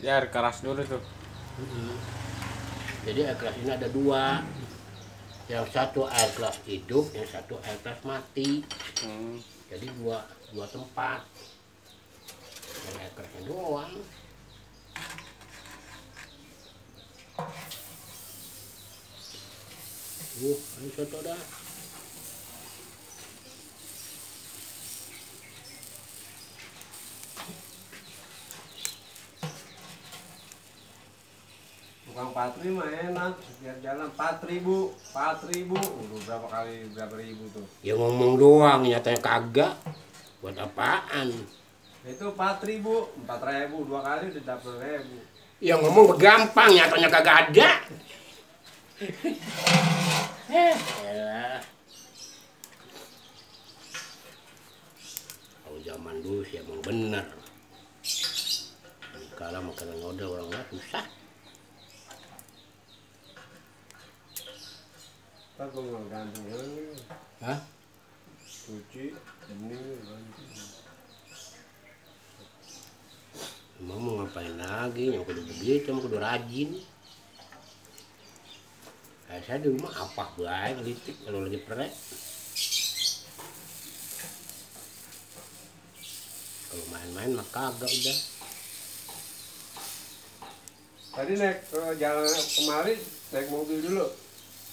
Ya air keras dulu tuh. Jadi air keras ini ada dua. Yang satu air keras hidup, yang satu air keras mati. Jadi dua tempat. Yang air kerasnya doang. Ini soto dah. Tukang patri mah enak, biar jalan 4.000, 4.000. Udah berapa ribu tuh? Ya ngomong doang, nyatanya kagak. Buat apaan? Itu 4.000, 4.000 dua kali udah dapat 1.000. Ya ngomong gampang, nyatanya kagak ada. Elah. Kalau zaman dulu sih emang bener. Sekarang makanan udah orangnya susah. Ntar gue nggak gantung ini. Hah? Cuci, ini gantung. Emang mau ngapain lagi? Yang kudu begitu, emang kudu rajin. Kayak saya di rumah apa baik ngelitik kalau lagi perek. Kalau main-main mah kagak udah. Tadi naik ke jalan kemari, naik mobil dulu.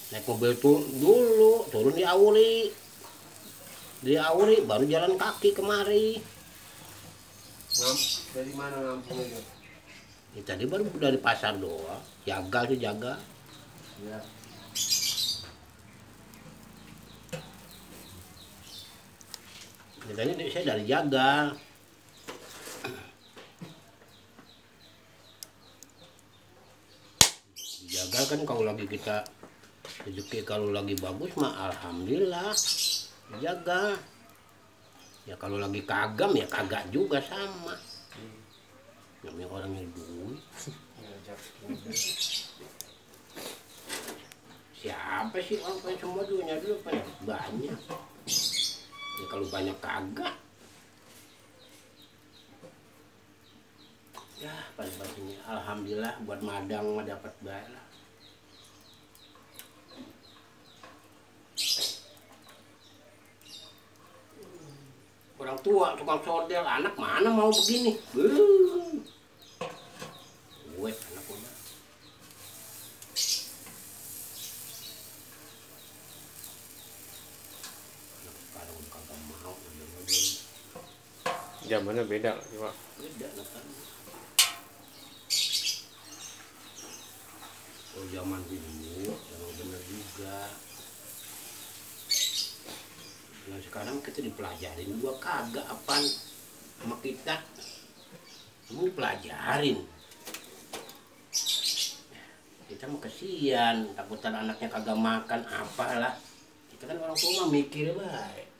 Naik mobil tuh dulu, turun di Auri. Di Auri baru jalan kaki kemari. Dari mana ngampung itu? Ya, tadi baru dari pasar doang. Jaga sih jaga. Ya. Katanya saya dari jaga. Jaga kan kalau lagi kita rezeki kalau lagi bagus mah alhamdulillah jaga. Ya kalau lagi kagam ya kagak juga sama. Namanya orang yang duit. Siapa sih orang pengen semua duitnya dulu pengen banyak. Ya kalau banyak kagak. Ya paling-palingnya alhamdulillah buat madang mah dapat baik lah. Orang tua tukang sodel, anak mana mau begini? Gue anak udah. Anak sekarang udah kagak mau. Zamannya beda lagi, Pak. Beda anak sekarang. Oh zaman dulu, emang bener juga. Nah sekarang kita dipelajarin juga kagak apaan sama kita. Emang dipelajarin. Kita mau kesian, takutan anaknya kagak makan apalah. Kita kan orang tua mah mikir baik.